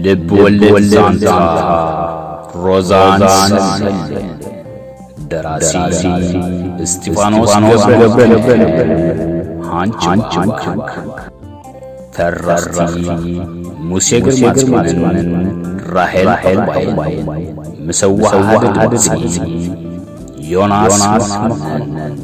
ልብ ወለድ ዛንታ ሮዛን ሰልመን። ደራሲ እስጢፋኖስ ገብረ፣ ሃንች ባንክ። ተረኽቲ ሙሴ ግርማ ጽዮንን ራሄል ባይን። ምስ ኣወሃህዳ ድምጺ ዮናስ መኮንን።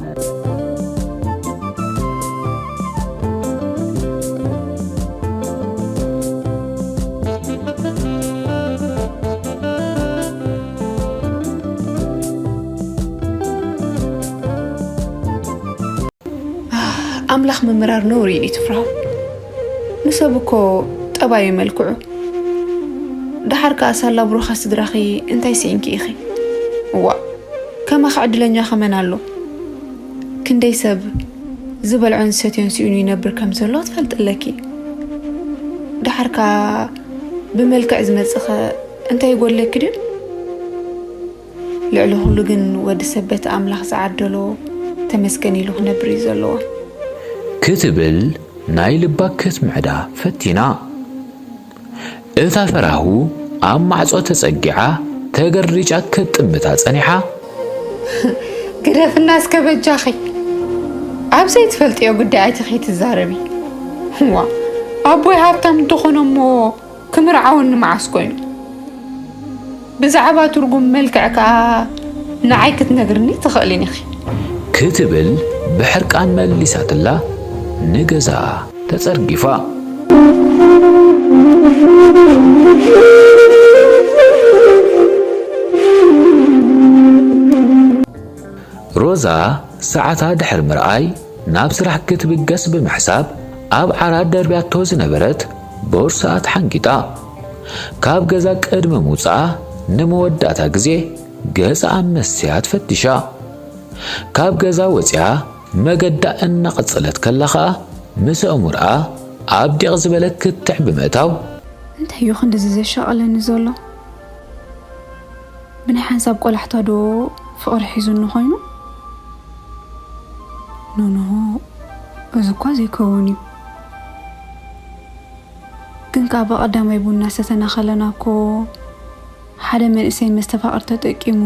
ኣምላኽ ምምራር ነውሪ እዩ፣ ኣይትፍርሆ። ንሰብ እኮ ጠባዩ መልክዑ። ደሓር ከኣ ሳላ ብሩኻ ስድራኺ እንታይ ስኢንኪ ኢኺ? እዋእ፣ ከማኺ ዕድለኛ ከመን ኣሎ? ክንደይ ሰብ ዝበልዖን ዝሰትዮን ስኢኑ ይነብር ከም ዘሎ ትፈልጢ ኣለኪ። ደሓር ከኣ ብመልክዕ ዝመጽእኸ እንታይ ይጎድለኪ ድዩ? ልዕሊ ኩሉ ግን ወዲ ሰብ በቲ ኣምላኽ ዝዓደሎ ተመስገን ኢሉ ክነብር እዩ ዘለዎ። ክትብል ናይ ልባ ክትምዕዳ ፈቲና። እታ ፈራሁ ኣብ ማዕጾ ተጸጊዓ ተገሪጫ ክትጥምታ ጸኒሓ። ግደፍና እስከ በጃኺ። ኣብ ዘይትፈልጥዮ ጉዳይ ኣቲኺ ትዛረቢ። ዋ፣ ኣቦይ ሃብታም እንተኾነ እሞ ክምርዓወኒ መዓስ ኮይኑ? ብዛዕባ ትርጉም መልክዕ ከኣ ንዓይ ክትነግርኒ ትኽእሊን ኢኺ። ክትብል ብሕርቃን መሊሳትላ ንገዛኣ ተጸርጊፋ። ሮዛ ሰዓታ ድሕሪ ምርኣይ ናብ ስራሕ ክትብገስ ብምሕሳብ ኣብ ዓራት ደርብያቶ ዝነበረት ቦርስኣ ተሓንጊጣ ካብ ገዛ ቅድሚ ምውጽኣ ንመወዳእታ ግዜ ገዛ ኣብ መስትያት ፈቲሻ። ካብ ገዛ ወጺኣ መገዳ እናቐጸለት ከላ ኸኣ ምስ ኣእምሮኣ ኣብ ዲቕ ዝበለ ክትዕ ብምእታው እንታይ እዩ ክንድዚ ዘሻቕለኒ ዘሎ? ብናይ ሓንሳብ ቆላሕታ ዶ ፍቕሪ ሒዙኒ ኮይኑ? ኖኖ፣ እዚ እኳ ዘይከውን እዩ። ግን ከኣ ብቐዳማይ ቡን እናሰተና ከለና እኮ ሓደ መንእሰይ መስተፋቕር ተጠቂሙ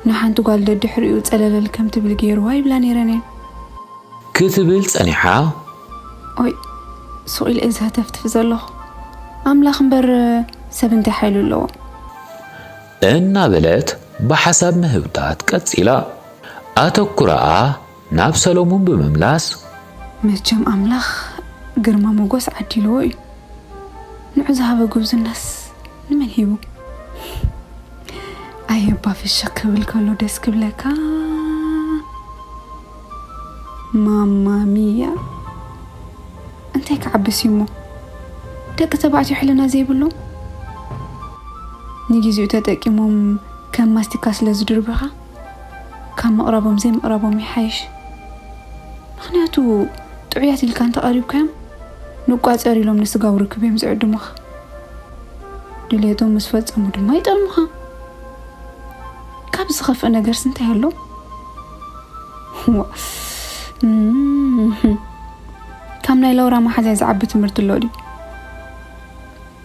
ንሓንቲ ጓል ደድሕሪኡ ጸለለል ከም ትብል ገይርዋ ይብላ ነይረን እየን። ክትብል ጸኒሓ። ኦይ፣ ሱቕ ኢለ እየ ዝህተፍትፍ ዘለኹ። ኣምላኽ እምበር ሰብ እንታይ ሓይሊ ኣለዎ? እናበለት ብሓሳብ ምህብታት ቀጺላ። ኣተኩራኣ ናብ ሰሎሙን ብምምላስ። መቸም ኣምላኽ ግርማ ሞጎስ ዓዲልዎ እዩ። ንዑ ዝሃበ ጉብዝናስ ንመን ሂቡ? ኣየባ ፍሽኽ ክብል ከሎ ደስ ክብለካ። ማማ ሚያ እንታይ ክዓብስ እዩሞ? ደቂ ተባዕትዮ ሕልና ዘይብሎም ንጊዜኡ ተጠቂሞም ከም ማስቲካ ስለ ዝድርብኻ ካብ ምቕራቦም ዘይምቕራቦም ይሓይሽ። ምኽንያቱ ጥዑያት ኢልካ እንተቐሪብካዮም ንቋጸር ኢሎም ንስጋዊ ርክብ እዮም ዝዕድሙኻ። ድሌቶም ምስ ፈጸሙ ድማ ይጠልሙኻ። ካብ ዝኸፍእ ነገርስ እንታይ ኣሎ? ካብ ናይ ላውራ መሓዛይ ዝዓቢ ትምህርቲ ኣሎ ድዩ?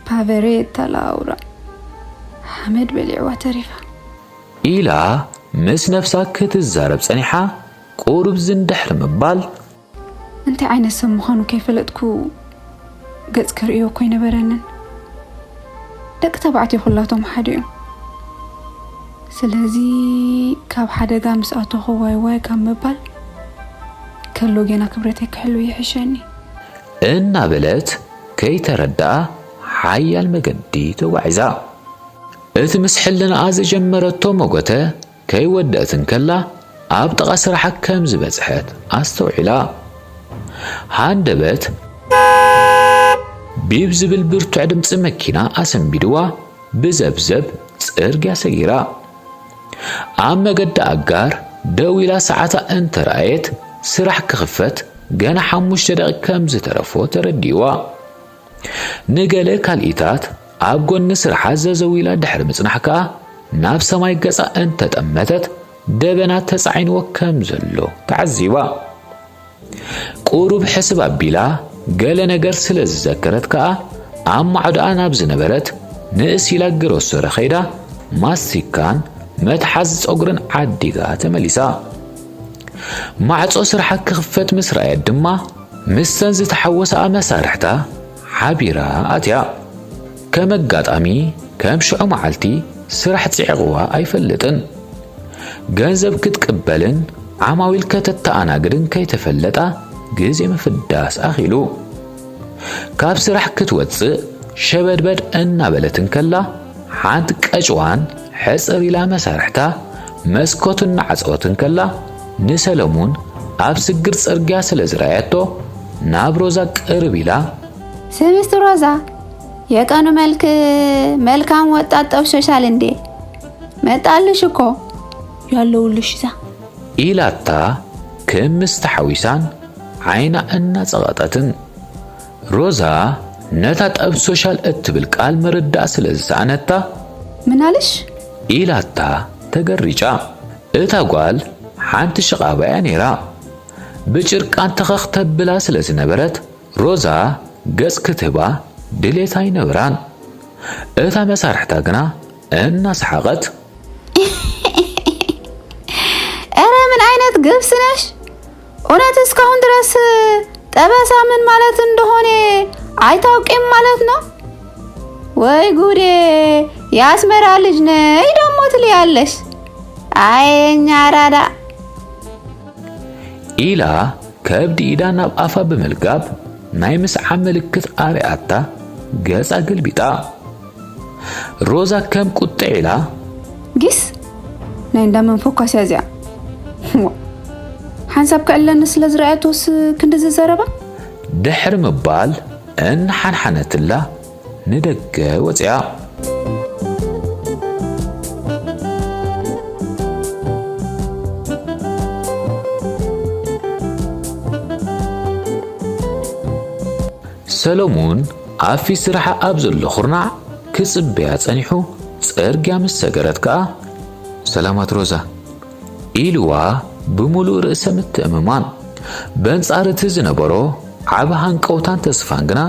ፓቨሬታ ላውራ ሓመድ በሊዕዋ ተሪፋ። ኢላ ምስ ነፍሳ ክትዛረብ ጸኒሓ። ቁሩብ ዝንድሕር ምባል። እንታይ ዓይነት ሰብ ምዃኑ ከይፈለጥኩ ገጽ ክርእዮ እኮ ኣይነበረንን። ደቂ ተባዕትዮ ኩላቶም ሓደ እዮም። ስለዚ ካብ ሓደጋ ምስ ኣተኹ ዋይ ዋይ ካብ ምባል ከሎ ጌና ክብረተይ ክሕሉ ይሕሸኒ። እናበለት ከይተረድኣ ሓያል መገዲ ተጓዒዛ። እቲ ምስ ሕልናኣ ዝጀመረቶ መጎተ ከይወደእት እንከላ ኣብ ጥቓ ስራሓ ከም ዝበጽሐት ኣስተውዒላ። ሃንደበት ቢብ ዝብል ብርቱዕ ድምጺ መኪና ኣሰንቢድዋ ብዘብዘብ ጽርግያ ሰጊራ። ኣብ መገዲ ኣጋር ደው ኢላ ሰዓታ እንተረኣየት ስራሕ ክኽፈት ገና ሓሙሽተ ደቂቕ ከም ዝተረፎ ተረዲእዋ። ንገለ ካልኢታት ኣብ ጎኒ ስርሓ ዘዘው ኢላ ድሕሪ ምጽናሕ ከኣ ናብ ሰማይ ገጻ እንተጠመተት ደበና ተጻዒንዎ ከም ዘሎ ተዓዚባ። ቁሩብ ሕስብ ኣቢላ ገለ ነገር ስለ ዝዘከረት ከኣ ኣብ ማዕዶኣ ናብ ዝነበረት ንእስ ኢላ ግሮሰሪ ከይዳ ማስቲካን መትሓዚ ጸጉርን ዓዲጋ ተመሊሳ። ማዕጾ ስርሓ ክኽፈት ምስ ረኣየት ድማ፣ ምስተን ዝተሓወሳኣ መሳርሕታ ሓቢራ ኣትያ። ከም ኣጋጣሚ፣ ከም ሽዑ መዓልቲ ስራሕ ጽዒቕዋ ኣይፈልጥን። ገንዘብ ክትቅበልን ዓማዊል ከተተኣናግድን ከይተፈለጣ፣ ግዜ ምፍዳስ ኣኺሉ። ካብ ስራሕ ክትወጽእ ሸበድበድ እናበለት እንከላ፣ ሓንቲ ቀጭዋን ሕጽር ኢላ መሳርሕታ መስኮት እናዓጸወት እንከላ፣ ንሰለሙን ኣብ ስግር ጽርግያ ስለ ዝረኣየቶ፣ ናብ ሮዛ ቅርብ ኢላ፣ ስምስቲ ሮዛ፣ የቀኑ መልክ መልካም ወጣት ጠብሶሻል እንዴ? መጣልሽ እኮ። ያለውልሽ እዛ። ኢላታ ክምስ ተሓዊሳን ዓይና እናጸቐጠትን። ሮዛ ነታ ጠብ ሶሻል እትብል ቃል ምርዳእ ስለ ዝሰኣነታ፣ ምናልሽ? ኢላታ ተገሪጫ። እታ ጓል ሓንቲ ሽቓባ እያ ነይራ። ብጭርቃን ተኸኽ ተብላ ስለ ዝነበረት፣ ሮዛ ገጽ ክትህባ ድሌት ኣይነበራን። እታ መሳርሕታ ግና እናሰሓቐት፣ እረ ምን ዓይነት ግብስ ነሽ? እውነት እስካሁን ድረስ ጠበሳ ምን ማለት እንደሆነ አይታውቂም ማለት ነው? ወይ ጉዴ! የአስመራ ልጅ ነይ ደግሞ ትልያለሽ። አይ የኛ አራዳ። ኢላ ከብዲ ኢዳ ናብ ኣፋ ብምልጋብ ናይ ምስዓም ምልክት ኣርኣያታ ገጻ ገልቢጣ። ሮዛ ከም ቁጥዕ ኢላ፣ ጊስ ናይ እንዳ መን ፎካስያ እዚኣ? ሓንሳብ ክዕለኒ ስለ ዝረኣየቶስ ክንድዚ ዘረባ? ድሕሪ ምባል እናሓንሓነትላ ንደገ ወጺኣ። ሰሎሙን ኣብ ፊት ስራሓ ኣብ ዘሎ ኩርናዕ ክጽበያ ጸኒሑ፣ ጽርግያ ምስ ሰገረት ከኣ፣ "ሰላማት ሮዛ?" ኢልዋ ብምሉእ ርእሰ ምትእምማን። በንጻር እቲ ዝነበሮ ዓቢ ሃንቀውታን ተስፋን ግና፣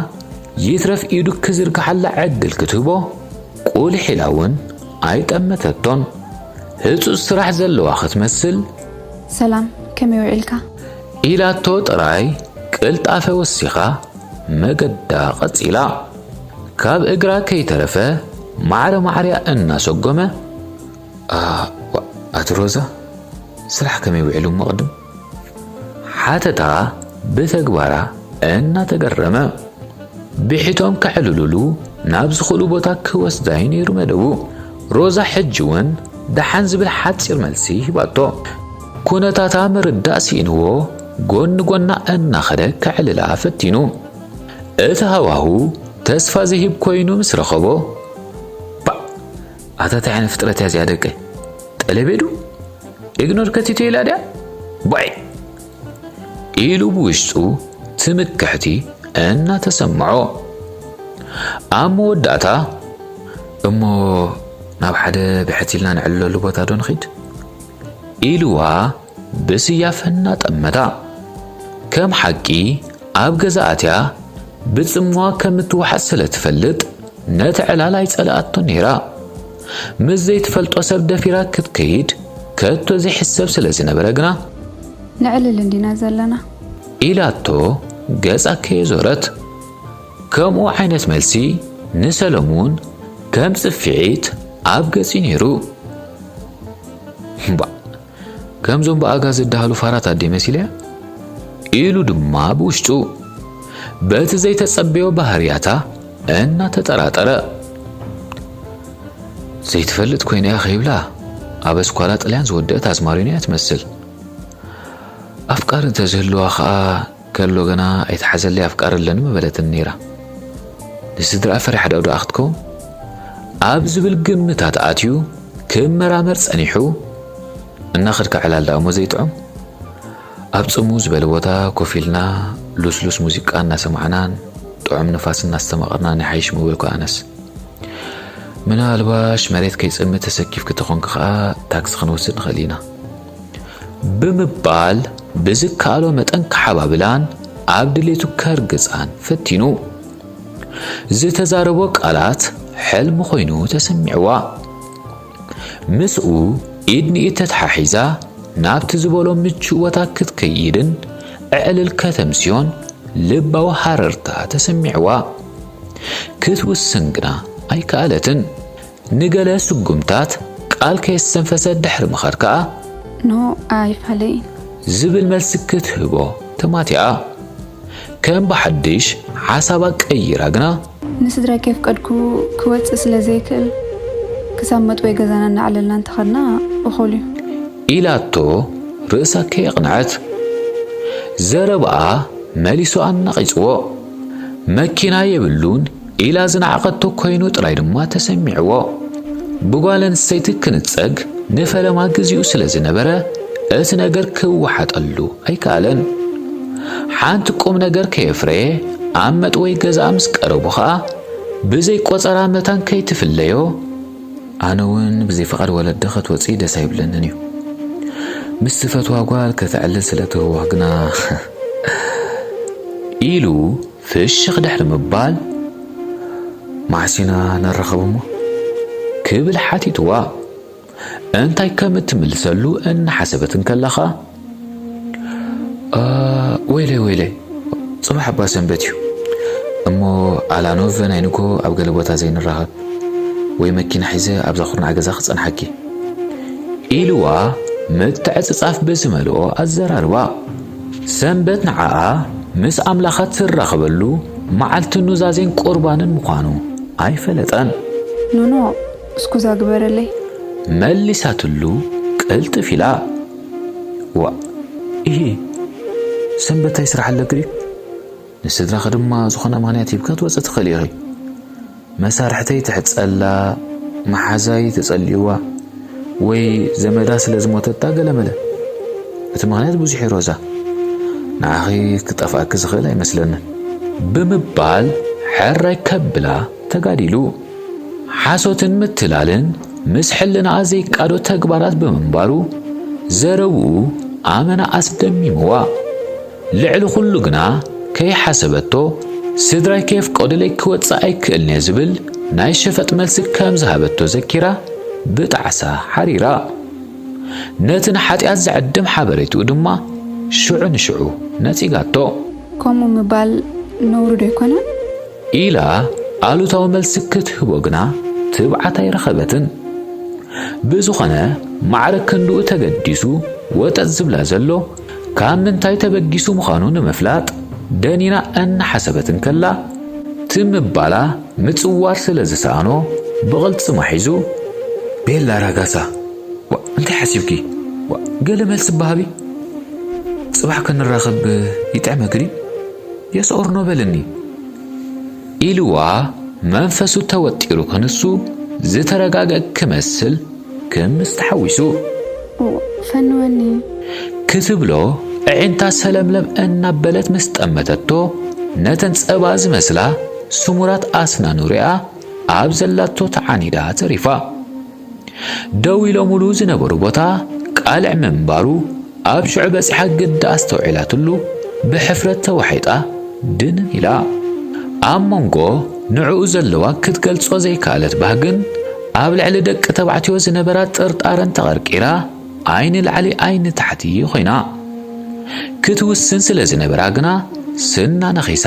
ይትረፍ ኢዱ ክዝርግሓላ ዕድል ክትህቦ ቁልሕ ኢላ እውን ኣይጠመተቶን። ህጹጽ ስራሕ ዘለዋ ክትመስል፣ "ሰላም፣ ከመይ ውዒልካ?" ኢላቶ ጥራይ ቅልጣፈ ወሲኻ መገዳ ቀጺላ። ካብ እግራ ከይተረፈ ማዕረ ማዕርያ እናሰጎመ፣ "ኣ፣ ዋ፣ ኣቲ ሮዛ፣ ስራሕ ከመይ ውዒሉ እሞ ቅድም?" ሓተታ ብተግባራ እናተገረመ። ብሒቶም ከዕልሉሉ ናብ ዝኽእሉ ቦታ ክወስዳ እዩ ነይሩ መደቡ። ሮዛ ሕጂ እውን ደሓን ዝብል ሓጺር መልሲ ሂባቶ። ኩነታታ ምርዳእ ስኢንዎ ጎኒ ጎና እናኸደ ከዕልላ ፈቲኑ። እቲ ሃዋሁ ተስፋ ዝሂብ ኮይኑ ምስ ረኸቦ፣ "ባእ! ኣታ እንታይ ዓይነት ፍጥረት እያ እዚኣ ደቀይ? ጠለቤ ዱ? ኢግኖር ከቲቶ ኢላ ድያ? ቦይ!" ኢሉ ብውሽጡ ትምክሕቲ እናተሰምዖ። ኣብ መወዳእታ፣ "እሞ ናብ ሓደ ብሕት ኢልና ንዕልለሉ ቦታ ዶ ንኺድ?" ኢልዋ ብስያፍ እናጠመታ። ከም ሓቂ ኣብ ገዛ ኣትያ ብጽምዋ ከም እትወሓጥ ስለ ትፈልጥ፣ ነቲ ዕላል ኣይጸልኣቶን ነይራ። ምስ ዘይትፈልጦ ሰብ ደፊራ ክትከይድ ከቶ ዘይሕሰብ ስለ ዝነበረ ግና፣ "ንዕልል እንዲና ዘለና?" ኢላቶ ገጻ ከየዞረት። ከምኡ ዓይነት መልሲ ንሰለሙን ከም ጽፍዒት ኣብ ገጺ ነይሩ። "እምባእ፣ ከምዞም ብኣጋ ዝደሃሉ ፋራት ኣደ መሲለያ?" ኢሉ ድማ ብውሽጡ በቲ ዘይተጸበዮ ባህርያታ እናተጠራጠረ። ዘይትፈልጥ ኮይና እያ ከይብላ፣ ኣብ ኣስኳላ ጥልያን ዝወደአት ኣዝማሪኖ እያ ትመስል። ኣፍቃሪ እንተዝህልዋ ኸኣ፣ ከሎ ገና ኣይተሓዘለይ ኣፍቃሪ ኣለኒ ምበለትኒ ነይራ። ንስድራኣ ፈሪሓ ዶ ደኣ ክትከውን? ኣብ ዝብል ግምታት ኣትዩ ክመራመር ጸኒሑ፣ እናኸድካ ዕላል ደኣ እሞ ዘይጥዑም? ኣብ ጽምው ዝበለ ቦታ ኮፍ ኢልና ሉስሉስ ሙዚቃ እናሰማዕናን ጥዑም ንፋስ እናስተማቐርናን ይሓይሽ ምበልኩ ኣነስ። ምናልባሽ መሬት ከይጽምእ ተሰኪፍኪ ተኾንኪ ኸኣ ታክሲ ክንወስድ ንኽእል ኢና። ብምባል ብዝከኣሎ መጠን ክሓባብላን ኣብ ድሌቱ ከርግጻን ፈቲኑ። ዝተዛረቦ ቃላት ሕልሚ ኮይኑ ተሰሚዕዋ። ምስኡ ኢድ ንኢድ ተተሓሒዛ ናብቲ ዝበሎ ምቹእ ቦታ ክትከይድን ዕዕልል ከተምስዮን ልባዊ ሃረርታ ተሰሚዕዋ። ክትውስን ግና ኣይከኣለትን። ንገለ ስጉምታት ቃል ከየስተንፈሰት ድሕሪ ምኻድ ከኣ፣ ኖ፣ ኣይፋለይን። ዝብል መልሲ ክትህቦ ተማቲኣ። ከም ብሓድሽ ሓሳባ ቀይራ ግና፣ ንስድራይ ከየፍቀድኩ ክወጽእ ስለ ዘይክእል፣ ክሳብ መጥወይ ገዛና እናዕለልና እንተኸድና እኹል እዩ። ኢላቶ ርእሳ ከየቕንዐት፣ ዘረባኣ መሊሱ ኣናቒጽዎ። መኪና የብሉን ኢላ ዝነዓቐቶ ኮይኑ ጥራይ ድማ ተሰሚዕዎ። ብጓል ኣንስተይቲ ክንጸግ ንፈለማ ግዜኡ ስለ ዝነበረ፣ እቲ ነገር ክወሓጠሉ ኣይከኣለን። ሓንቲ ቁም ነገር ከየፍረየ ኣብ መጥወይ ገዛኣ ምስ ቀረቡ ኸኣ፣ ብዘይ ቆጸራ መታን ከይትፍለዮ፣ ኣነ እውን ብዘይ ፍቓድ ወለዲ ክትወጺ ደስ ኣይብለንን እዩ። ምስ ትፈትዋ ጓል ከተዕልል ስለ ትህዋ ግና ኢሉ ፍሽኽ ድሕሪ ምባል፣ መዓስ ኢና ንራኸብ እሞ? ክብል ሓቲትዋ። እንታይ ከም እትምልሰሉ እናሓሰበት እንከላ ኸኣ፣ እ፣ ወይለይ፣ ወይለይ፣ ጽባሕ እባ ሰንበት እዩ። እሞ ኣላኖቭ ናይ ንግሆ ኣብ ገለ ቦታ ዘይንራኸብ? ወይ መኪና ሒዘ ኣብዛ ኩርናዕ ገዛ ክጸንሓኪ? ኢልዋ ምትዕጽጻፍ ብዝመልኦ ኣዘራርባ። ሰንበት ንዓኣ ምስ ኣምላኻ ትራኸበሉ መዓልቲ ኑዛዜን ቁርባንን ምዃኑ ኣይፈለጠን። ኖኖ፣ እስኩዛ ግበረለይ። መሊሳትሉ ቅልጥፍ ኢላ። ዋእ፣ ኢሂ፣ ሰንበት እንታይ ስራሕ ኣለኪ ድዩ? ንስድራኺ ድማ ዝኾነ ምኽንያት ሂብኪ ክትወጺ ትኽእሊ ኢኺ። መሳርሕተይ ትሕጸላ፣ መሓዛይ ተጸልይዋ፣ ወይ ዘመዳ ስለ ዝሞተታ ገለመለ። እቲ ምኽንያት ብዙሕ እዩ ሮዛ። ንዓኺ ክጠፍኣኪ ዝኽእል ኣይመስለንን። ብምባል ሕራይ ከብላ ተጋዲሉ። ሓሶትን ምትላልን ምስ ሕልናኣ ዘይቃዶ ተግባራት ብምንባሩ፣ ዘረብኡ ኣመና ኣስደሚምዋ። ልዕሊ ኩሉ ግና ከይሓሰበቶ፣ ስድራይ ከየፍቀዱለይ ክወጽእ ኣይክእልን እየ ዝብል ናይ ሸፈጥ መልሲ ከም ዝሃበቶ ዘኪራ ብጣዕሳ ሓሪራ። ነቲ ንሓጢኣት ዝዕድም ሓበሬትኡ ድማ ሽዑ ንሽዑ ነጺጋቶ። ከምኡ ምባል ነውሪ ዶ ኣይኮነን? ኢላ ኣሉታዊ መልሲ ክትህቦ ግና ትብዓት ኣይረኸበትን። ብዝኾነ፣ ማዕረ ክንድኡ ተገዲሱ ወጠጥ ዝብላ ዘሎ፣ ካብ ምንታይ ተበጊሱ ምዃኑ ንምፍላጥ ደኒና እናሓሰበት እንከላ፣ ትም ምባላ ምጽዋር ስለ ዝሰኣኖ፣ ብቕልጽማ ሒዙ፣ ቤላ ራጋሳ፣ ዋ፣ እንታይ ሓሲብኪ? ዋ፣ ገለ መልሲ እባ ሃቢ። ጽባሕ ክንራኸብ ይጥዕመኪ ድዩ? የስ ኦር ኖ በልኒ። ኢልዋ መንፈሱ ተወጢሩ ክንሱ ዝተረጋግአ ክመስል ክምስ ተሓዊሱ። ኦ፣ ፈንወኒ። ክትብሎ ኣዒንታ ሰለምለም እናበለት ምስ ጠመተቶ፣ ነተን ጸባ ዝመስላ ስሙራት ኣስናኑ ሪኣ ኣብ ዘላቶ ተዓኒዳ ተሪፋ። ደው ኢሎምሉ ዝነበሩ ቦታ ቃልዕ ምንባሩ ኣብ ሽዑ በጺሓ ግዲ ኣስተውዒላትሉ ብሕፍረት ተዋሒጣ ድንን ኢላ። ኣብ መንጎ ንዕኡ ዘለዋ ክትገልጾ ዘይከኣለት ባህግን ኣብ ልዕሊ ደቂ ተባዕትዮ ዝነበራ ጥርጣረን ተቐርቂራ ኣይኒ ላዕሊ ኣይኒ ታሕቲ ኮይና። ክትውስን ስለ ዝነበራ ግና ስና ነኺሳ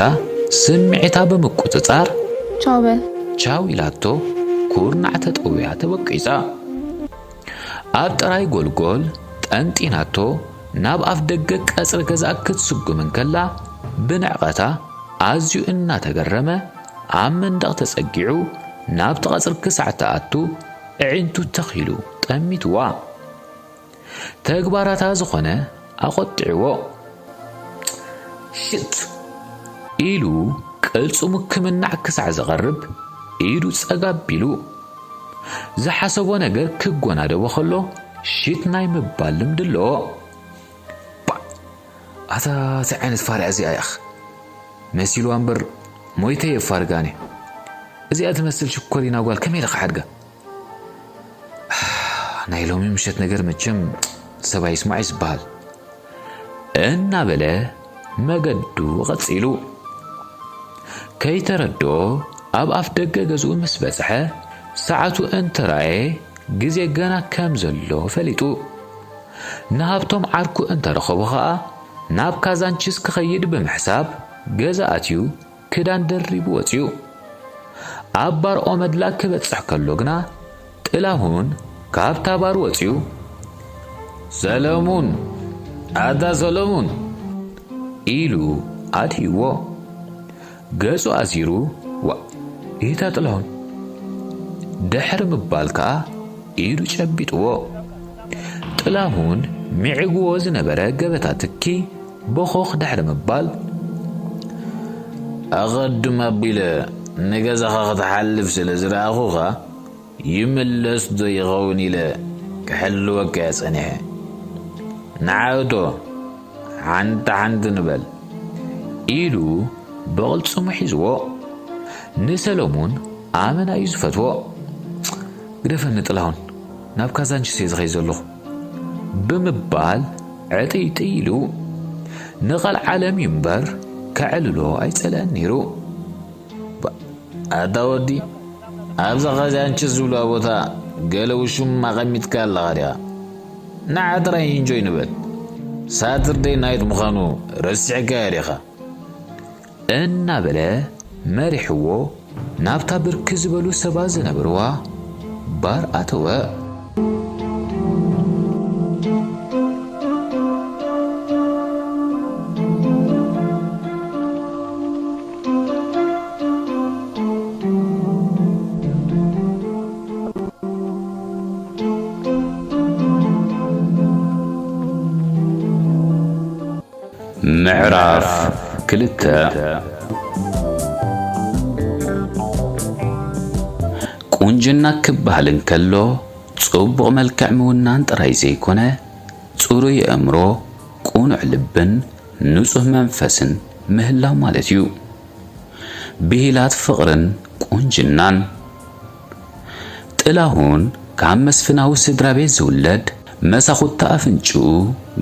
ስምዒታ ብምቁጽጻር ቻው በል። ቻው ኢላቶ ኩርናዕ ተጠውያ ተበቂጻ። ኣብ ጥራይ ጎልጎል ጠንጢናቶ ናብ ኣፍ ደገ ቀጽሪ ገዛ ክትስጉም እንከላ ብንዕቐታ ኣዝዩ እናተገረመ ኣብ መንደቕ ተጸጊዑ ናብቲ ቀጽሪ ክሳዕ ትኣቱ ኣዒንቱ ተኺሉ ጠሚትዋ። ተግባራታ ዝኾነ ኣቖጢዕዎ። ሽት ኢሉ ቅልጽሙ ክምናዕ ክሳዕ ዘቐርብ ኢዱ ጸጋብ ቢሉ ዝሓሰቦ ነገር ክጎናደቦ ከሎ ሽት ናይ ምባል ልምዲ ኣለዎ። ባ፣ ኣታ እንታይ ዓይነት ፋርያ እዚኣ ኢያኽ? መሲልዋ እምበር ሞይተ የፋርጋኒ። እዚኣ ትመስል ሽኮሪና ጓል ከመይ ኢለ ክሓድጋ? ናይ ሎሚ ምሸት ነገር መቸም ሰብ ኣይስማዕ እዩ ዝበሃል። እናበለ መገዱ ቐጺሉ። ከይተረድኦ ኣብ ኣፍ ደገ ገዝኡ ምስ በጽሐ፣ ሰዓቱ እንተራእየ ግዜ ገና ከም ዘሎ ፈሊጡ። ንሃብቶም ዓርኩ እንተረኸቦ ኸኣ ናብ ካዛንቺስ ክኸይድ ብምሕሳብ ገዛ ኣትዩ ክዳን ደሪቡ ወጺኡ። ኣብ ባር ኦመድላ ክበጽሕ ከሎ ግና ጥላሁን ካብታ ባር ወጺኡ፣ "ሰለሙን! ኣታ ሰለሙን!" ኢሉ ኣድሂዎ። ገጹ ኣዚሩ፣ "ዋእ፣ ኢታ ጥላሁን?" ድሕሪ ምባል ከኣ ኢዱ ጨቢጥዎ። ጥላሁን ሚዒግዎ ዝነበረ ገበታ ትኪ ቦኾኽ ድሕሪ ምባል፣ "ኣቐድም ኣቢለ ንገዛኻ ክትሓልፍ ስለ ዝረኣኹኻ፣ ይምለስ ዶ ይኸውን ኢለ ክሕልወካ እየ ጸኒሐ። ንዓ እቶ፣ ሓንቲ ሓንቲ ንበል" ኢሉ ብቕልጽሙ ሒዝዎ። ንሰሎሙን ኣመና እዩ ዝፈትዎ። "ግደፈኒ ጥላሁን፣ ናብ ካዛንችስ እየ ዝኸይድ ዘለኹ" ብምባል ዕጥይጥይ ኢሉ። ንቓል ዓለም እዩ እምበር ከዕልሎ ኣይጸልአን ነይሩ። "ባ-፣ ኣታ ወዲ፣ ኣብዛ ካዛንችስ ዝብልዋ ቦታ ገለ ውሹም ኣቐሚጥካ ኣለኻ ዲኻ? ንዓ ጥራይ ኢንጆይ ንበል። ሳተርደይ ናይት ምዃኑ ረሲዕካዮ ዲኻ?" እናበለ መሪሕዎ ናብታ ብርክ ዝበሉ ሰባት ዝነበርዋ ባር ኣተወ። ምዕራፍ ክልተ። ቁንጅና ክበሃል እንከሎ፣ ጽቡቕ መልክዕ ምውናን ጥራይ ዘይኮነ፣ ጽሩይ ኣእምሮ፣ ቅኑዕ ልብን ንጹህ መንፈስን ምህላው ማለት እዩ። ብሂላት ፍቕርን ቁንጅናን። ጥላሁን ካብ መስፍናዊ ስድራ ቤት ዝውለድ፣ መሳኹታ ኣፍንጭኡ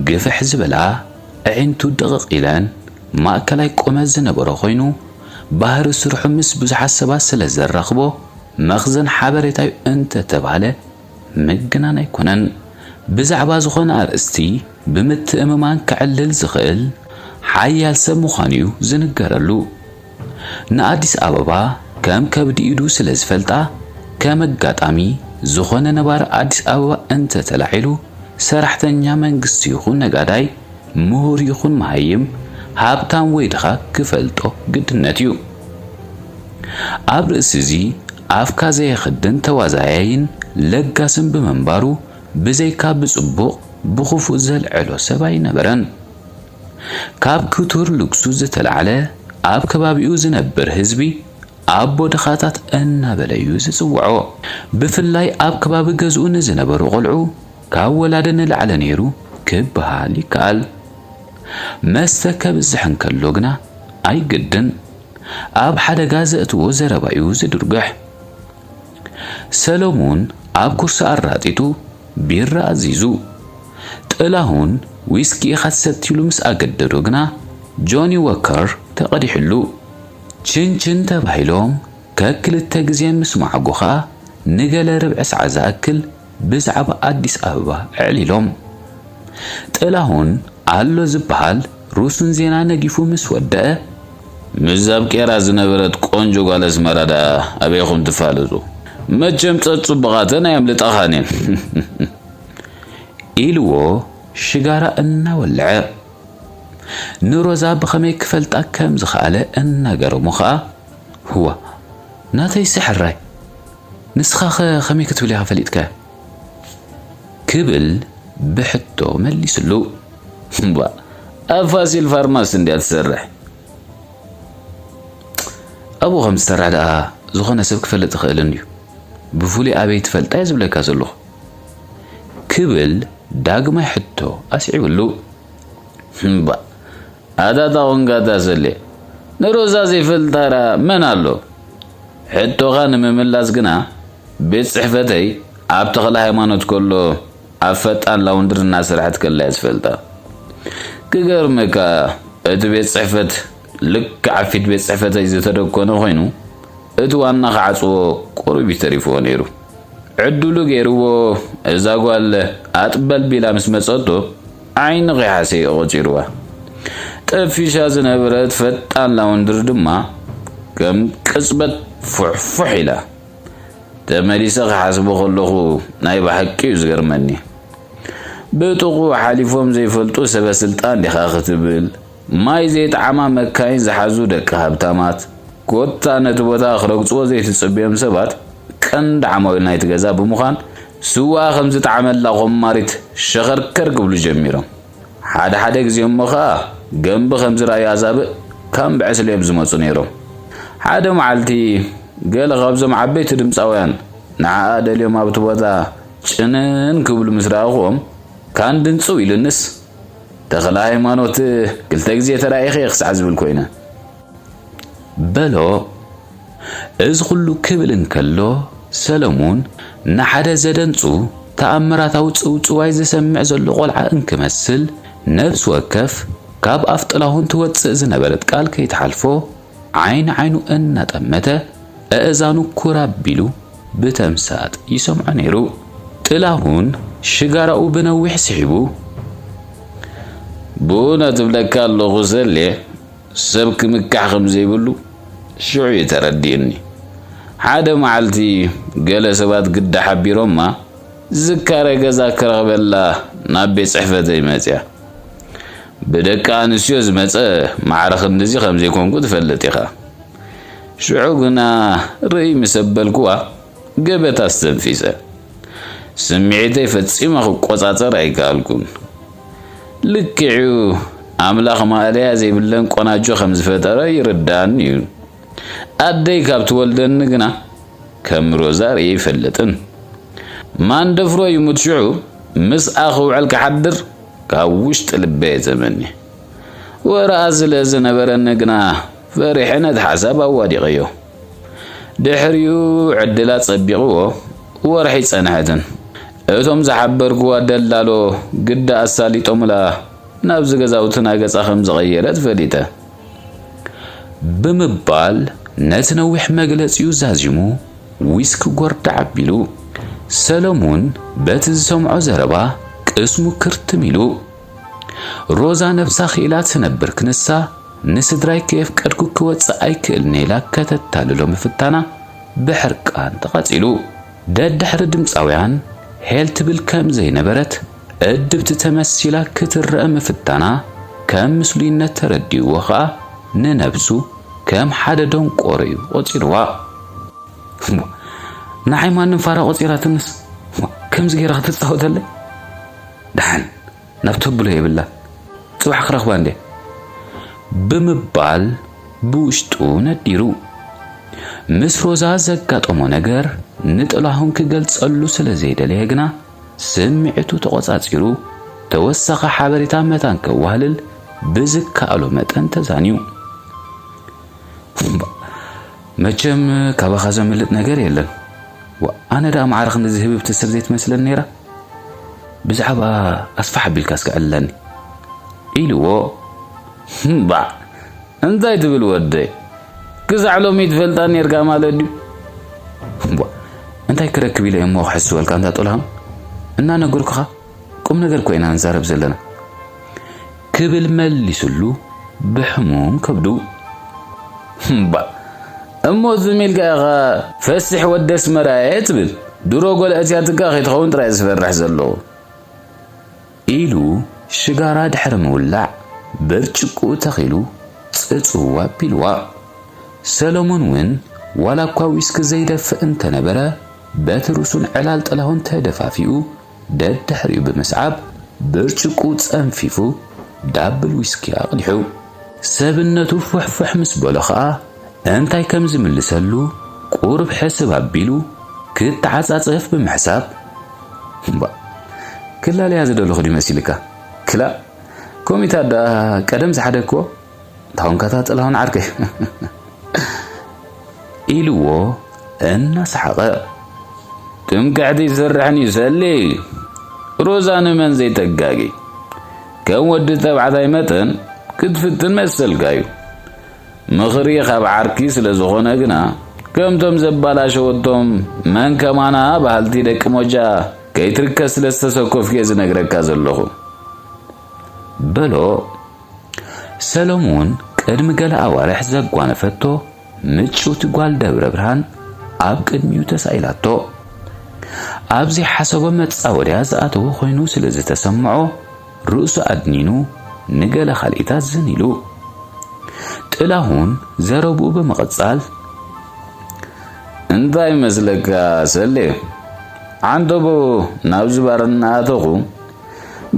ግፍሕ ዝበላ፣ ኣዒንቱ ድቕቕ ኢለን ማእከላይ ቁመት ዝነበሮ ኮይኑ፣ ባህሪ ስርሑ ምስ ብዙሓት ሰባት ስለ ዘራኽቦ፣ መኽዘን ሓበሬታ'ዩ እንተተባህለ ምግናን ኣይኮነን። ብዛዕባ ዝኾነ ኣርእስቲ ብምትእምማን ከዕልል ዝኽእል ሓያል ሰብ ምዃኑ'ዩ ዝንገረሉ። ንኣዲስ ኣበባ ከም ከብዲ ኢዱ ስለ ዝፈልጣ፣ ከም ኣጋጣሚ ዝኾነ ነባሪ ኣዲስ ኣበባ እንተተላዒሉ፣ ሰራሕተኛ መንግስቲ ይኹን ነጋዳይ፣ ምሁር ይኹን መሃይም፣ ሃብታም ወይ ድኻ ክፈልጦ ግድነት እዩ። ኣብ ርእሲ እዚ ኣፍካ ዘየኽድን ተዋዛያይን ለጋስን ብምንባሩ፣ ብዘይካ ብጽቡቕ ብኽፉእ ዘልዕሎ ሰብ ኣይነበረን። ካብ ክቱር ልግሱ ዝተላዕለ ኣብ ከባቢኡ ዝነብር ህዝቢ ኣቦ ድኻታት እናበለ እዩ ዝጽውዖ። ብፍላይ ኣብ ከባቢ ገዝኡ ንዝነበሩ ቆልዑ ካብ ወላዲ ንላዕሊ ነይሩ ክበሃል ይከኣል። መስተ ከብዝሕ እንከሎ ግና ኣይግድን፣ ኣብ ሓደጋ ዘእትዎ ዘረባ እዩ ዝድርግሕ። ሰሎሙን ኣብ ኩርሲ ኣራጢጡ ቢራ ኣዚዙ። ጥላሁን ዊስኪ ኢኻ ትሰቲ ኢሉ ምስ ኣገደዶ ግና ጆኒ ዎከር ተቐዲሕሉ። ችንችን ተባሂሎም ከክልተ ግዜ ምስ መዓጉ ኸኣ ንገለ ርብዒ ሰዓት ዝኣክል ብዛዕባ ኣዲስ ኣበባ ኣዕሊሎም። ጥላሁን ኣሎ ዝበሃል ሩሱን ዜና ነጊፉ ምስ ወደአ፣ ምስዛ ኣብ ቄራ ዝነበረት ቆንጆ ጓል ኣስመራ ደኣ ኣበይኹም ትፋለጡ? መቸም ጸጽቡቓተን ኣየምልጣኻን እየን። ኢልዎ ሽጋራ እናወልዐ። ንሮዛ ብኸመይ ክፈልጣ ከም ዝኸኣለ እናገረሞ ኸኣ፣ "ህዋ፣ ናተይሲ ሕራይ፣ ንስኻኸ ከመይ ክትብል ኢኻ ፈሊጥካያ?" ክብል ብሕቶ መሊስሉ። "እምባ፣ ኣብ ፋሲል ፋርማሲ እንድያ ትሰርሕ?" "ኣብኡ ከም ዝሰርሕ ደኣ ዝኾነ ሰብ ክፈልጥ ይኽእል እንድዩ። ብፍሉይ ኣበይ ትፈልጣ እየ ዝብለካ ዘለኹ?" ክብል ዳግማይ ሕቶ ኣስዒብሉ። "እምባ፣ ኣታ እታ ኾንካ እታ ሰሌ፣ ንሮዛ ዘይፈልጣ ደኣ መን ኣሎ?" ሕቶኻ ንምምላስ ግና፣ ቤት ጽሕፈተይ ኣብ ተኽለ ሃይማኖት ከሎ ኣብ ፈጣን ላውንድሪ እናሰርሐት ከላ እየ ዝፈልጣ። ክገርመካ፣ እቲ ቤት ጽሕፈት ልክዕ ኣብ ፊት ቤት ጽሕፈተይ ዝተደኮነ ኮይኑ፣ እቲ ዋና ክዓጽዎ ቁሩብ እዩ ተሪፍዎ ነይሩ። ዕድሉ ገይርዎ፣ እዛ ጓል ኣጥበልቢላ ምስ መጸቶ፣ ዓይኒ ከይሓሰየ ቆጺርዋ። ጠፊሻ ዝነበረት ፈጣን ላውንድሪ ድማ ከም ቅጽበት ፉሕፉሕ ኢላ። ተመሊሰ ክሓስቦ ከለኹ ናይ ብሓቂ እዩ ዝገርመኒ። ብጥቕኡ ሓሊፎም ዘይፈልጡ ሰበ ስልጣን ዲኻ ክትብል፣ ማይ ዘይጠዓማ መካይን ዝሓዙ ደቂ ሃብታማት፣ ኮታ ነቲ ቦታ ክረግጽዎ ዘይትጽብዮም ሰባት ቀንዲ ዓማዊል ናይቲ ገዛ ብምዃን፣ ስዋ ከም ዝጠዓመላ ኮማሪት ሸኸርከር ክብሉ ጀሚሮም። ሓደ ሓደ ግዜ እሞ ኸኣ ገንቢ ከም ዝረኣዩ ኣዛብእ ካብ ብዕስለ እዮም ዝመጹ ነይሮም። ሓደ መዓልቲ ገለ ካብዞም ዓበይቲ ድምጻውያን ንዓኣ ደልዮም ኣብቲ ቦታ ጭንን ክብሉ ምስ ረኣኹዎም፣ ካን ድንጽው ኢሉንስ፣ "ተኽለ ሃይማኖት ክልተ ግዜ ተራኢኸ እየ ክሳዕ ዝብል ኮይነ" በሎ። እዚ ኩሉ ክብል እንከሎ፣ ሰለሙን ንሓደ ዘደንጹ ተኣምራታዊ ጽውጽዋይ ዝሰምዕ ዘሎ ቆልዓ እንክመስል፣ ነፍሲ ወከፍ ካብ ኣፍ ጥላሁን ትወጽእ ዝነበረት ቃል ከይትሓልፎ፣ ዓይኒ ዓይኑ እናጠመተ፣ ኣእዛኑ ኩር ኣቢሉ ብተምሳጥ ይሰምዖ ነይሩ። ጥላሁን ሽጋራኡ ብነዊሕ ስሒቡ፣ "ብእውነት እብለካ ኣለኹ ሰሌ፣ ሰብ ክምካሕ ከም ዘይብሉ ሽዑ እዩ ተረዲእኒ። ሓደ መዓልቲ ገለ ሰባት ግዳ ሓቢሮማ፣ ዝካረ ገዛ ክረኽበላ ናብ ቤት ጽሕፈተይ መጽያ። ብደቂ ኣንስትዮ ዝመጸ ማዕረ ክንድዚ ከም ዘይኮንኩ ትፈልጥ ኢኻ። ሽዑ ግና ርእይ ምስ ኣበልኩዋ፣ ገበታ ኣስተንፊሰ። ስምዒተይ ፈጺመ ክቆጻጸር ኣይከኣልኩን። ልክዕ እዩ፣ ኣምላኽ ማእለያ ዘይብለን ቆናጆ ከም ዝፈጠረ ይርድኣኒ እዩ። ኣደይ ካብ ትወልደኒ ግና ከም ሮዛ ርእየ ኣይፈልጥን። ማንደፍሮ ይሙት ሽዑ ምስኣ ክውዕል ክሓድር ካብ ውሽጢ ልበይ እየ ተመንየ። ወረኣ ስለ ዝነበረኒ ግና ፈሪሐ ነቲ ሓሳብ ኣዋዲቐዮ። ድሕሪኡ ዕድላ ጸቢቕዎ ወርሒ ጸንሐትን። እቶም ዝሓበርክዋ ደላሎ ግዳ ኣሳሊጦምላ ናብዚ ገዛውትና ገጻ ከም ዝቐየረት ፈሊጠ። ብምባል ነቲ ነዊሕ መግለጺኡ ዛዚሙ ዊስኪ ጎርዳዕ ኣቢሉ። ሰለሙን በቲ ዝሰምዖ ዘረባ ቅስሙ ክርትም ኢሉ። ሮዛ ነብሳ ክኢላ ትነብር ክንሳ ንስድራይ ከየፍቀድኩ ክወጽእ ኣይክእልን ኢላ ከተታልሎ ምፍታና ብሕርቃን ተቓጺሉ። ደድሕሪ ድምጻውያን ሄል ትብል ከም ዘይነበረት እድብቲ ተመሲላ ክትረአ ምፍታና ከም ምስሉይነት ተረዲእዎ ኸኣ ንነብሱ ከም ሓደ ደንቆሮ እዩ ቆጺርዋ። እሞ ንዓይ ማንም ፋራ ቆጺራትንስ፣ እሞ ከምዚ ገይራ ክትጻወተለይ? ደሓን ናብ ተብሎ የብላ፣ ጽባሕ ክረኽባ እንዴ ብምባል ብውሽጡ ነዲሩ። ምስ ሮዛ ዘጋጠሞ ነገር ንጥላሁን ክገልጸሉ ስለ ዘይደለየ ግና ስምዒቱ ተቖጻጺሩ ተወሳኺ ሓበሬታ መታን ከዋህልል ብዝከኣሎ መጠን ተዛንዩ። እምባ፣ መቸም ካባኻ ዘምልጥ ነገር የለን። ዋ፣ ኣነ ደኣ ማዕረ ክንድዚ ህብብቲ ሰብ ዘይትመስለኒ ነይራ። ብዛዕባ ኣስፋሕ ኣቢልካ እስከ ዕልለኒ። ኢልዎ። እምባ፣ እንታይ ትብል ወደይ? ክሳዕ ሎሚ ትፈልጣ ነርካ ማለት ድዩ? እምባ፣ እንታይ ክረክብ ኢለ እሞ ክሕስበልካ እንዳ ጥላሁን? እናነገርኩኻ ቁም ነገር እኮ ኢና ንዛረብ ዘለና። ክብል መሊስሉ ብሕሙም ከብዱ። እምባ፣ እሞ ዝም ኢልካ ኢኻ ፈሲሕ ወዲ ኣስመራ እየ ትብል? ድሮ ጎል ኣእትያትካ ከይትኸውን ጥራይ ዝፈርሕ ዘለኹ። ኢሉ ሽጋራ ድሕሪ ምውላዕ ብርጭቆኡ ተኺሉ ጽጽው ኣቢልዋ። ሰሎሞን እውን ዋላ እኳ ዊስኪ ዘይደፍእ እንተነበረ በቲ ርእሱን ዕላል ጥላሁን ተደፋፊኡ ደድሕሪኡ ብምስዓብ ብርጭቆኡ ጸንፊፉ ዳብል ዊስኪ ኣቕዲሑ። ሰብነቱ ፉሕፉሕ ምስ በሎ ኸኣ እንታይ ከም ዝምልሰሉ ቁሩብ ሕስብ ኣቢሉ ክተዓጻጸፍ ብምሕሳብ፣ እምባ፣ ክላለያ ዝደለኹ ድዩ መሲልካ? ክላእ፣ ኮሚታት ደኣ ቀደም ዝሓደግክዎ? እንታኾንካታ ጥላሁን ዓርከይ? ኢልዎ እናሰሓቐ። ትምክሕቲ ይሰርሕን እዩ ሰሊ። ሮዛ ንመን ዘይተጋጊ። ከም ወዲ ተባዕታይ መጠን ክትፍትን መሰልካ እዩ። ምኽሪ ካብ ዓርኪ ስለ ዝኾነ ግና፣ ከምቶም ዘባላሸወቶም መን ከማና በሃልቲ ደቂ ሞጃ ከይትርከስ ስለ ዝተሰኮፍኩ እየ ዝነግረካ ዘለኹ። በሎ። ሰሎሙን ቅድሚ ገለ ኣዋርሕ ዘጓነፈቶ ምጭውቲ ጓል ደብረ ብርሃን ኣብ ቅድሚኡ ተሳኢላቶ። ኣብ ዘይሓሰቦ መጻወድያ ዝኣተወ ኮይኑ ስለ ዝተሰምዖ፣ ርእሱ ኣድኒኑ ንገለ ካልኢታት ዝን ኢሉ። ጥላሁን ዘረብኡ ብምቕጻል፣ እንታይ ይመስለካ ሰሌ? ዓንተቦ ናብዚ ባር እናኣተኹ፣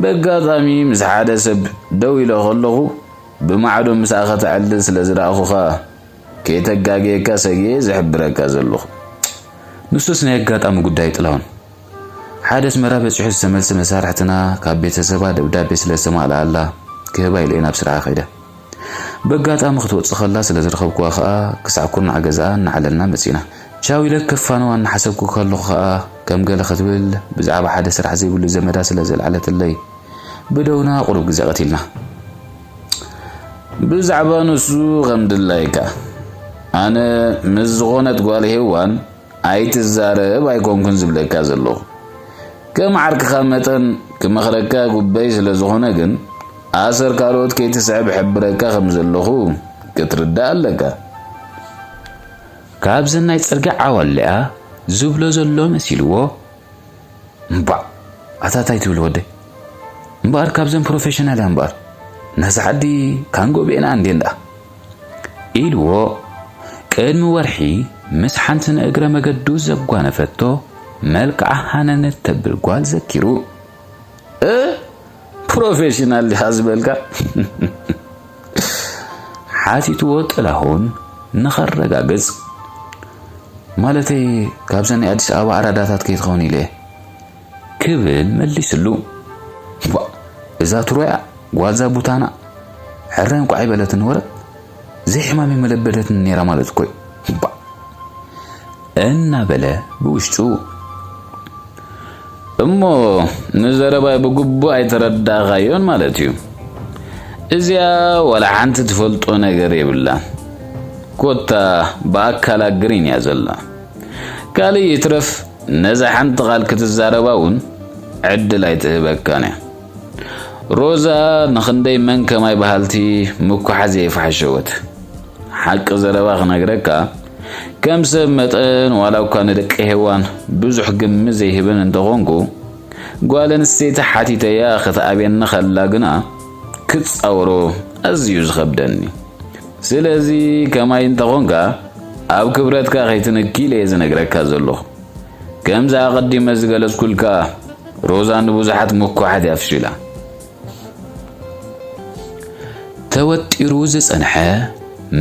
በጋጣሚ ምስ ሓደ ሰብ ደው ኢለ ከለኹ፣ ብማዕዶ ምሳኻ ተዕልል ስለ ዝረኣኹኻ፣ ከይተጋግየካ ሰጊኤ ዝሕብረካ ዘለኹ። ንሱስ ናይ ኣጋጣሚ ጉዳይ ጥላሁን። ሓደ ኣስመራ በጺሑ ዝተመልሰ መሳርሕትና ካብ ቤተሰባ ደብዳቤ ስለ ዝተማልኣላ ክህባ ኢለ ናብ ስራሓ ከይደ። በጋጣሚ ክትወጽእ ከላ ስለ ዝረኸብኩዋ ከኣ ክሳዕ ኩርናዕ ገዛኣ እናዓለልና መጺና። ቻው ኢለ ክፋነዋ እናሓሰብኩ ከለኹ ከኣ ከም ገለ ክትብል ብዛዕባ ሓደ ስራሕ ዘይብሉ ዘመዳ ስለ ዘልዓለትለይ ብደውና ቁሩብ ግዜ ቀቲልና። ብዛዕባ ንሱ ከም ድላይካ። ኣነ ምስ ዝኾነት ጓል ሄዋን ኣይትዛረብ ኣይኮንኩን ዝብለካ ዘለኹ። ከም ዓርክኻ መጠን ክመኽረካ ጉበይ ስለ ዝኾነ ግን፣ ኣሰር ካልኦት ከይትስዕብ ሕብረካ ከም ዘለኹ ክትርዳእ ኣለካ። ካብዘን ናይ ጽርግያ ዓዋልያ ዝብሎ ዘሎ መሲልዎ፣ እምባእ፣ ኣታ ታይ ትብል ወደይ? እምበኣር ካብዘን ፕሮፌሽናል እያ እምበኣር። ነዛ ዓዲ ካንጎ ቤና እንዴ እንዳ ኢልዎ፣ ቅድሚ ወርሒ ምስ ሓንቲ ንእግረ መገዱ ዘጓነፈቶ መልክዓ ሃነነት ተብል ጓል ዘኪሩ። እ? ፕሮፌሽናል ዲኻ ዝበልካ? ሓቲትዎ ጥላሁን ንኸረጋግጽ። ማለተይ፣ ካብዘን ናይ ኣዲስ ኣበባ ኣራዳታት ከይትኸውን ኢለ እየ። ክብል መሊስሉ። ቧ፣ እዛ ትሮያ ጓልዛ ቡታና ሕራይ እንቋዕ ኣይበለትን ወረ ዘይሕማም የመለበደትን ነይራ ማለት እኮ እዩ። ቧ፣ እናበለ ብውሽጡ፣ እሞ ንዘረባይ ብግቡእ ኣይተረዳእኻዮን ማለት እዩ። እዚኣ ዋላ ሓንቲ ትፈልጦ ነገር የብላን። ኮታ ብኣካላ ግሪን እያ ዘላ። ካልእ ይትረፍ ነዛ ሓንቲ ቃል ክትዛረባ እውን ዕድል ኣይትህበካን እያ። ሮዛ ንኽንደይ መን ከማይ በሃልቲ ምኩሓት ዘይፈሓሸወት። ሓቂ ዘረባ ክነግረካ፣ ከም ሰብ መጠን ዋላ እኳ ንደቂ ሄዋን ብዙሕ ግምት ዘይህበን እንተኾንኩ፣ ጓል ኣንስተይቲ ሓቲተያ ክትኣብየኒ ከላ ግና ክጻወሮ ኣዝዩ ዝኸብደኒ። ስለዚ ከማይ እንተኾንካ ኣብ ክብረትካ ከይትንኪ ኢለ እየ ዝነግረካ ዘለኹ። ከምዚ ኣቐዲመ ዝገለጽኩልካ ሮዛ ንብዙሓት ምኩሓት እያ ፍሺላ። ተወጢሩ ዝጸንሐ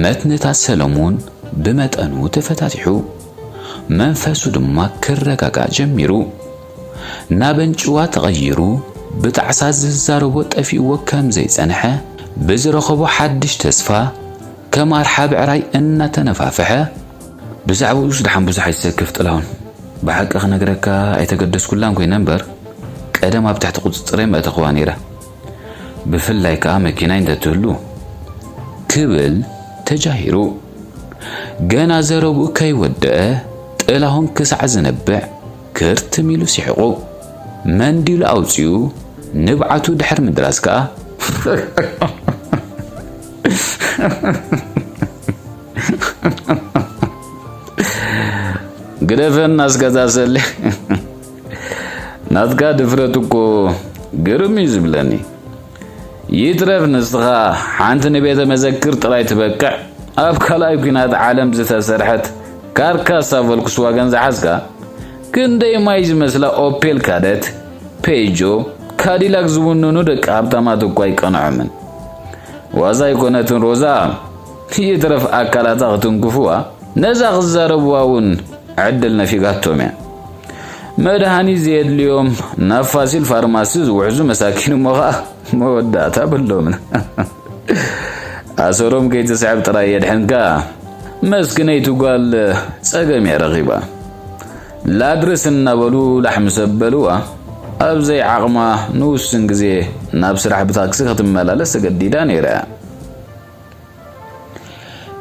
መትንታት ሰለሙን ብመጠኑ ተፈታቲሑ፣ መንፈሱ ድማ ክረጋጋእ ጀሚሩ። ናብ ኣንጭዋ ተቐይሩ ብጣዕሳ ዝዛረቦ ጠፊእዎ ከም ዘይጸንሐ ብዝረኸቦ ሓድሽ ተስፋ ከም ኣርሓ ብዕራይ እናተነፋፍሐ፣ ብዛዕባኡስ ደሓን ብዙሕ ኣይትሰክፍ ጥላሁን። ብሓቂ ክነግረካ ኣይተገደስኩላን ኮይነ እምበር፣ ቀደም ኣብ ትሕቲ ቁጽጽረይ መእተኽዋ ነይረ። ብፍላይ ከኣ መኪናይ እንተትህሉ፣ ክብል ተጃሂሩ። ገና ዘረብኡ ከይወደአ ጥላሁን ክሳዕ ዝነብዕ ክርትም ኢሉ ሲሕቑ። መንዲሉ ኣውጺኡ ንብዓቱ ድሕሪ ምድራስ ከኣ፣ ግደፈና እስከ እዛ ሰሌ። ናትካ ድፍረት እኮ ግርም እዩ ዝብለኒ። ይትረፍ ንስኻ ሓንቲ ንቤተ መዘክር ጥራይ ትበቅዕ፣ ኣብ ካልኣይ ኲናት ዓለም ዝተሰርሐት ካርካሳ ቮልክስዋገን ዝሓዝካ፣ ክንደይ ማይ ዝመስላ ኦፔል ካደት፣ ፔጆ፣ ካዲላክ ዝውንኑ ደቂ ሃብታማት እኳ ኣይቀንዖምን። ዋዛ ኣይኮነትን ሮዛ፣ ይትረፍ ኣካላታ ክትንክፍዋ፣ ነዛ ክዛረብዋ እውን ዕድል ነፊጋቶም እያ። መድሃኒት ዘየድልዮም ናብ ፋሲል ፋርማሲ ዝውሕዙ መሳኪን እሞ ኸኣ መወዳእታ ብሎምን። ኣሰሮም ከይትስዕብ ጥራይ የድሕንካ። መስኪነይቲ ጓል ጸገም እያ ረኺባ። ላድርስ እናበሉ ላሕሚ ሰብ በልዋ። ኣብ ዘይዓቕማ ንውስን ግዜ ናብ ስራሕ ብታክሲ ክትመላለስ ተገዲዳ ነይራ እያ።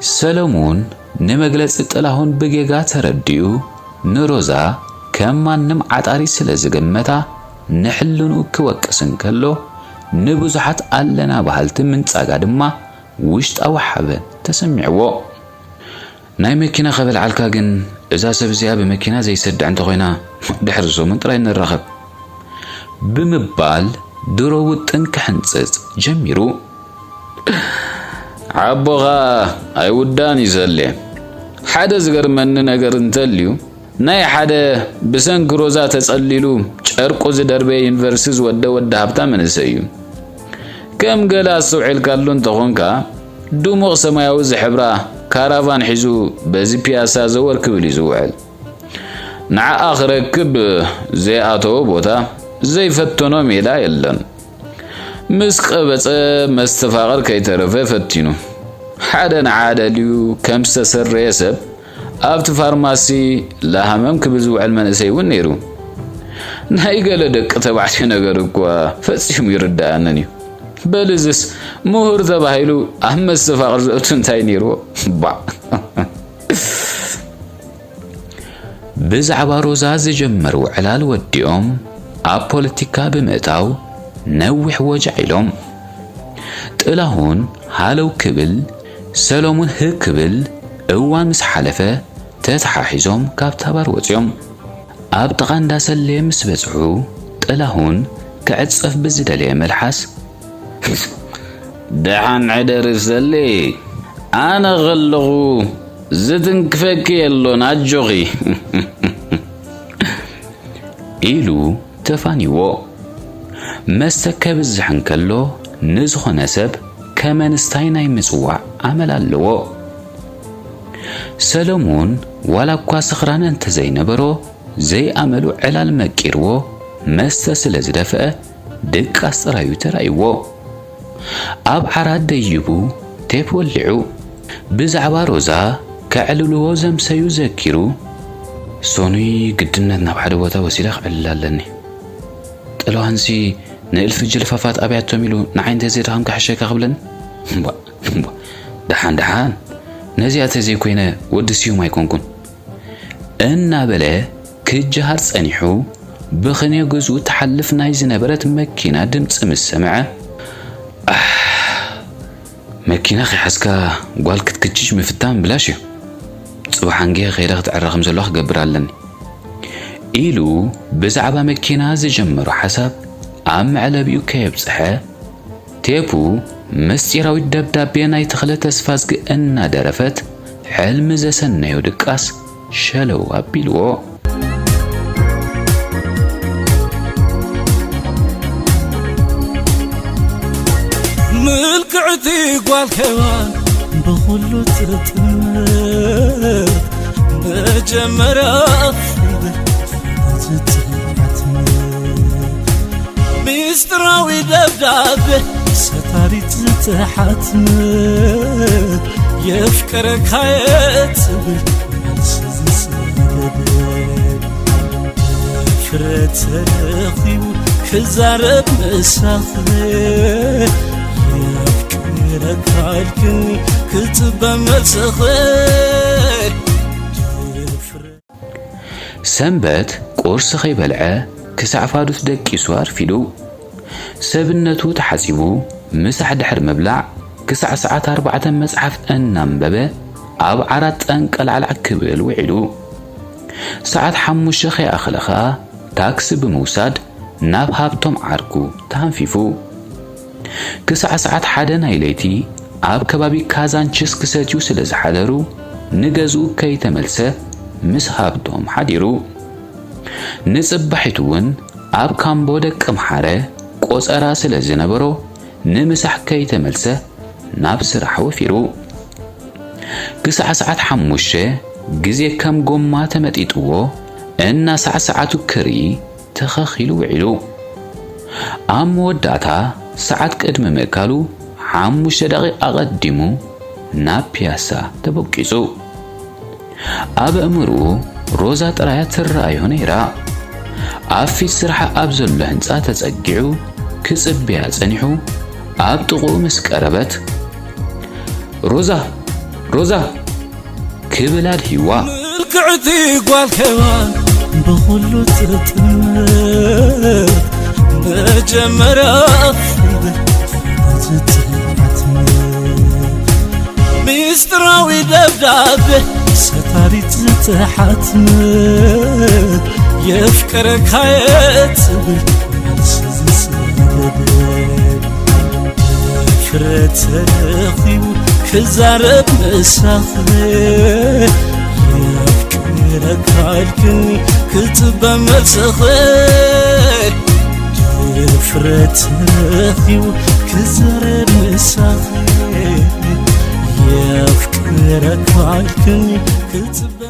ሰለሙን ንመግለጺ ጥላሁን ብጌጋ ተረዲኡ፣ ንሮዛ ከም ማንም ዓጣሪ ስለ ዝገመታ፣ ንሕልንኡ ክወቅስ እንከሎ፣ ንብዙሓት ኣለና በሃልቲ ምንጻጋ ድማ ውሽጣዊ ሓበን ተሰሚዕዎ። ናይ መኪና ከበልዓልካ ግን፣ እዛ ሰብ እዚኣ ብመኪና ዘይሰድዕ እንተኾይና፣ ድሕሪ ሰሙን ጥራይ ንራኸብ ብምባል ድሮ ውጥን ክሕንጽጽ ጀሚሩ። ዓቦኻ ኣይውዳን እዩ ዘለ። ሓደ ዝገርመኒ ነገር እንተልዩ፣ ናይ ሓደ ብሰንኪ ሮዛ ተጸሊሉ ጨርቁ ዝደርበየ ዩኒቨርሲቲ ዝወደ ወዲ ሃብታ መንእሰይ እዩ። ከም ገለ ኣስተውዒልካሉ እንተኾንካ፣ ድሙቕ ሰማያዊ ዝሕብራ ካራቫን ሒዙ በዚ ፒያሳ ዘወር ክብል እዩ ዝውዕል። ንዓኣ ክረክብ ዘይኣተወ ቦታ፣ ዘይፈተኖ ሜዳ የለን። ምስ ቀበጸ መስተፋቕር ከይተረፈ ፈቲኑ። ሓደ ንዓ ደልዩ ከም ዝተሰረየ ሰብ ኣብቲ ፋርማሲ ለሃመም ክብል ዝውዕል መንእሰይ እውን ነይሩ። ናይ ገለ ደቂ ተባዕትዮ ነገር እኳ ፈጺሙ ይርዳኣንን እዩ። በል እዝስ ምሁር ተባሂሉ ኣብ መስተፋቕር ዘእቱ እንታይ ነይርዎ? ባዕ። ብዛዕባ ሮዛ ዝጀመርዎ ዕላል ወዲኦም ኣብ ፖለቲካ ብምእታው ነዊሕ ወጃዕ ኢሎም። ጥላሁን ሃለው ክብል፣ ሰሎሙን ህው ክብል፣ እዋን ምስ ሓለፈ ተተሓሒዞም ካብታ ባር ወጺኦም። ኣብ ጥቓ እንዳ ሰሌ ምስ በጽሑ፣ ጥላሁን ክዕጸፍ ብዝደለየ መልሓስ፣ "ደሓን ሕደሪ ሰሌ፣ ኣነ ከለኹ ዝትንክፈኪ የሎን፣ ኣጆኺ" ኢሉ ተፋኒዎ። መስተ ከብዝሕ እንከሎ፣ ንዝኾነ ሰብ ከመንስታይ ናይ ምጽዋዕ ኣመል ኣለዎ። ሰሎሙን ዋላ እኳ ስኽራን እንተዘይነበሮ፣ ዘይኣመሉ ዕላል መቂርዎ መስተ ስለ ዝደፍአ፣ ድቃስ ጥራዩ ተራእይዎ። ኣብ ዓራት ደይቡ ቴፕ ወሊዑ። ብዛዕባ ሮዛ ከዕልልዎ ዘምሰዩ ዘኪሩ፣ "ሶኑይ ግድነት ናብ ሓደ ቦታ ወሲደ ክዕልል ኣለኒ። ጥለዋንሲ ንእልፊ ጅልፋፋት ኣብያቶም ኢሉ ንዓይ እንተዘይደኸምካ ሕሸካ ክብለኒ? እምቧ፣ እምቧ፣ ደሓን፣ ደሓን። ነዚኣ ተዘይኮይነ ወዲ ስዩም ኣይኮንኩን" እናበለ ክጀሃር ጸኒሑ፣ ብኽንዮ ገዝኡ ትሓልፍ ናይ ዝነበረት መኪና ድምጺ ምስ ሰምዐ፣ "ኣሕ፣ መኪና ከይሓዝካ ጓል ክትክችች ምፍታን ብላሽ እዩ። ጽባሕ ኣንጊሀ ከይደ ክትዕረ ከም ዘለዋ ክገብር ኣለኒ" ኢሉ ብዛዕባ መኪና ዝጀመሮ ሓሳብ ኣብ መዕለቢኡ ከየብጽሐ፣ ቴፑ ምስጢራዊት ደብዳቤ ናይ ተኽለ ተስፋዝጊ እናደረፈት፣ ሕልሚ ዘሰነዮ ድቃስ ሸለው ኣቢልዎ። ምልክዕቲ ጓል ሄዋን ብኹሉ ትጥምት፣ መጀመርያ ትጥምት። ሚስጥራዊ ደብዳቤ ሰታሪት ዝተሓትመ፣ የፍቅረካየ ትብል መልሲ ዝሰደደ፣ ድፍረት ተረኺቡ ክዛረብ ምሳኺ፣ የፍቅረካ ኢልክኒ ክጽበ መልስኺ። ድፍረት ሰንበት ቁርሲ ከይበልዐ ክሳዕ ፋዱስ ደቂሱ ኣርፊዱ። ሰብነቱ ተሓጺቡ ምሳሕ ድሕሪ ምብላዕ ክሳዕ ሰዓት ኣርባዕተ መጽሓፍ እናንበበ ኣብ ዓራት ጠንቀላዕላዕ ክብል ውዒሉ። ሰዓት ሓሙሽተ ከይኣኸለ ኸኣ ታክሲ ብምውሳድ ናብ ሃብቶም ዓርኩ ተሃንፊፉ። ክሳዕ ሰዓት ሓደ ናይ ለይቲ ኣብ ከባቢ ካዛንችስ ክሰትዩ ስለ ዝሓደሩ፣ ንገዝኡ ከይተመልሰ ምስ ሃብቶም ሓዲሩ። ንጽባሒቱ እውን ኣብ ካምቦ ደቂ ምሓረ ቆጸራ ስለ ዝነበሮ፣ ንምሳሕ ከይተመልሰ ናብ ስራሕ ወፊሩ። ክሳዕ ሰዓት ሓሙሽተ ግዜ ከም ጎማ ተመጢጥዎ፣ እናሳዕሳዓቱ ክርኢ ተኸኺሉ ውዒሉ። ኣብ መወዳእታ ሰዓት ቅድሚ ምእካሉ ሓሙሽተ ደቂቕ ኣቐዲሙ ናብ ፒያሳ ተበቂጹ። ኣብ ኣእምሮኡ ሮዛ ጥራያ ትረኣዮ ነይራ። ኣብ ፊት ስርሓ ኣብ ዘሎ ህንጻ ተጸጊዑ ክጽበያ ጸኒሑ፣ ኣብ ጥቕኡ ምስ ቀረበት፣ "ሮዛ! ሮዛ ክብል ኣድሂዋ። ምልክዕቲ ጓል ሄዋን ብኹሉ ትጥምት፣ መጀመርያ ፊደል ትጽሓት፣ ሚስጥራዊ ደብዳቤ ሰታሪት ዝተሓትመ፣ የፍቀረካየ ትብል መልሲ ዝሰደደ፣ ድፍረት ረኺቡ ክዛረብ ምሳኺ፣ የፍቅረካ ኢልክኒ ክጽበ መልስኺ፣ ድፍረት ረኺቡ ክዛረብ ምሳኺ፣ የፍቅረካ ኢልክኒ ክጽበ